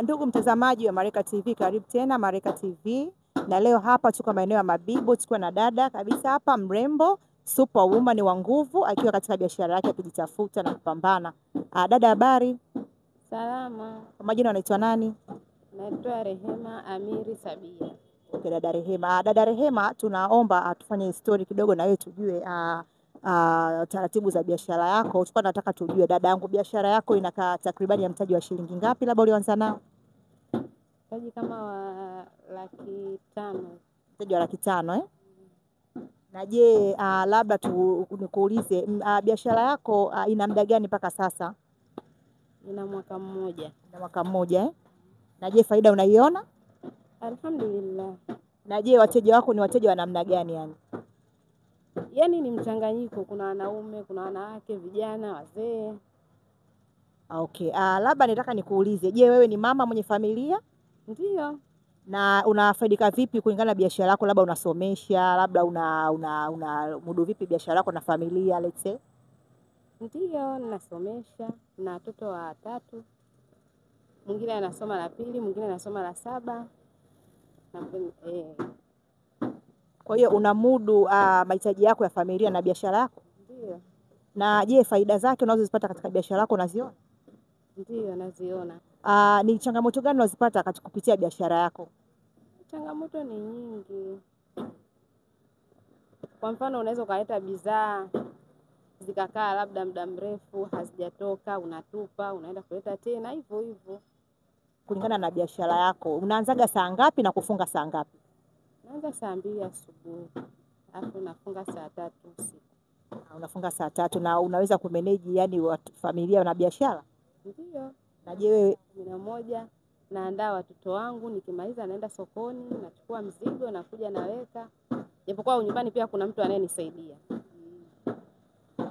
Ndugu mtazamaji wa Malaika TV, karibu tena Malaika TV. Na leo hapa tuko maeneo ya Mabibo, tuko na dada kabisa hapa mrembo, superwoman wa nguvu, akiwa katika biashara yake akijitafuta na kupambana. Dada, habari? Salama. Kwa majina unaitwa nani? Naitwa Rehema Amiri Sabia. Okay, dada Rehema. Dada Rehema, tunaomba tufanye story kidogo na wewe tujue taratibu za biashara yako. Tulikuwa tunataka tujue, dada yangu, biashara yako inakaa takribani ya mtaji wa shilingi ngapi labda ulianza nao? Mtaji kama wa 500,000. Mtaji wa 500,000 eh? Na je, labda nikuulize, biashara yako ina muda gani mpaka sasa? Ina mwaka mmoja. Ina mwaka mmoja eh? Na je, faida unaiona? Alhamdulillah. Na je, wateja wako ni wateja wa namna gani yani? Yaani ni mchanganyiko, kuna wanaume, kuna wanawake, vijana, wazee. Okay. Labda nataka nikuulize, je, wewe ni mama mwenye familia? Ndiyo. Na unafaidika vipi kulingana na biashara yako? Labda unasomesha, labda una mudu vipi biashara yako na familia, let's say? Ndiyo, ninasomesha na watoto watatu. Mwingine anasoma la pili, mwingine anasoma la 7. Na Kwa hiyo unamudu mahitaji yako ya familia na biashara yako? Ndiyo. Na je, faida zake unazozipata katika biashara yako unaziona? Ndiyo, naziona. Ni changamoto gani unazipata katika kupitia biashara yako? Changamoto ni nyingi. Kwa mfano, unaweza ukaleta bidhaa zikakaa labda muda mrefu hazijatoka, unatupa, unaenda kuleta tena hivyo hivyo. Kulingana na biashara yako, unaanzaga saa ngapi na kufunga saa ngapi? Naanza saa 2 asubuhi, alafu nafunga saa 3 usiku. Unafunga saa 3. Na unaweza kumanage yani familia na biashara? Ndiyo. Na je wewe? 11 naandaa watoto wangu, nikimaliza naenda sokoni, nachukua mzigo, nakuja naweka. Japokuwa nyumbani pia kuna mtu anayenisaidia.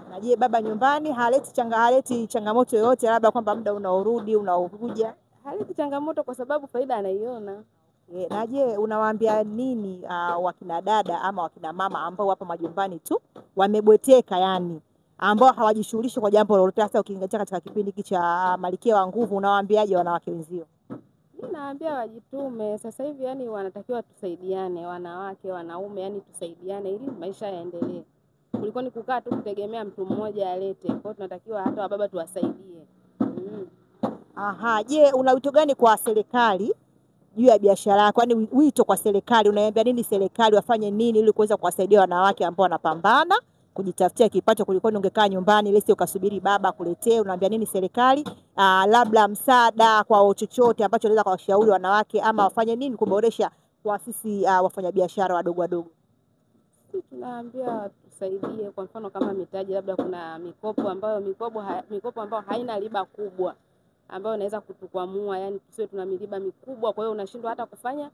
Na je, baba nyumbani haleti changamoto yoyote, labda kwamba muda unaorudi unaokuja? Haleti changamoto kwa sababu faida anaiona. Na je, unawaambia nini wakina dada ama wakina mama ambao wapo majumbani tu wamebweteka, yani ambao hawajishughulishi kwa jambo lolote, hasa ukizingatia katika kipindi hiki cha Malkia wa Nguvu, unawaambiaje wanawake wenzio? Mimi naambia wajitume. Sasa hivi yani wanatakiwa tusaidiane, wanawake, wanaume, yani tusaidiane ili maisha yaendelee. Kuliko ni kukaa tu kutegemea mtu mmoja alete. Kwa hiyo tunatakiwa hata wababa tuwasaidie. Aha, je, una wito gani kwa serikali juu ya biashara yako? Yaani wito kwa serikali, unaambia nini serikali wafanye nini ili kuweza kuwasaidia wanawake ambao wanapambana kujitafutia kipato, kuliko ungekaa nyumbani lesi ukasubiri baba akuletee? Unaambia nini serikali? Labda msaada kwa chochote ambacho unaweza kuwashauri wanawake ama wafanye nini kuboresha kwa sisi wafanyabiashara wadogo wadogo? Sisi tunaambia tusaidie, kwa mfano kama mitaji, labda kuna mikopo ambayo mikopo ambayo haina riba kubwa, ambayo inaweza kutukwamua, yani tusiwe tuna miliba mikubwa, kwa hiyo unashindwa hata kufanya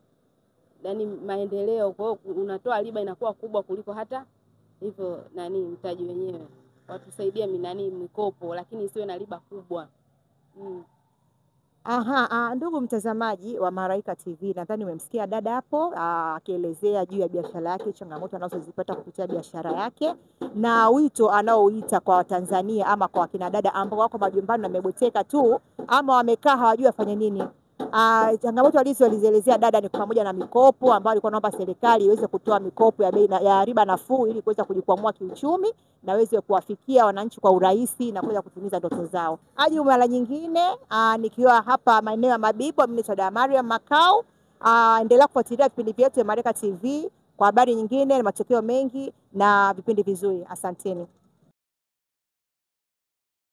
yani maendeleo, kwa hiyo unatoa riba inakuwa kubwa kuliko hata hivyo nani mtaji wenyewe. Watusaidie mikopo lakini isiwe na riba kubwa. Aha, ndugu mtazamaji wa Malaika TV, nadhani umemsikia dada hapo akielezea juu ya biashara yake, changamoto anazozipata kupitia biashara yake na wito anaoita kwa Watanzania ama kwa wakina dada ambao wako majumbani na wamebweteka tu ama wamekaa hawajui wafanye nini. Changamoto alizoelezea dada ni pamoja na mikopo ambayo alikuwa anaomba serikali iweze kutoa mikopo ya bei ya riba nafuu ili kuweza kujikwamua kiuchumi na waweze kuwafikia wananchi kwa urahisi na kuweza kutimiza ndoto zao. Hadi mara nyingine, nikiwa hapa maeneo ya Mabibo, mimi ni Dada Mariam Makau. Endelea kufuatilia vipindi vyetu vya Malaika TV kwa habari nyingine na matokeo mengi na vipindi vizuri. Asanteni.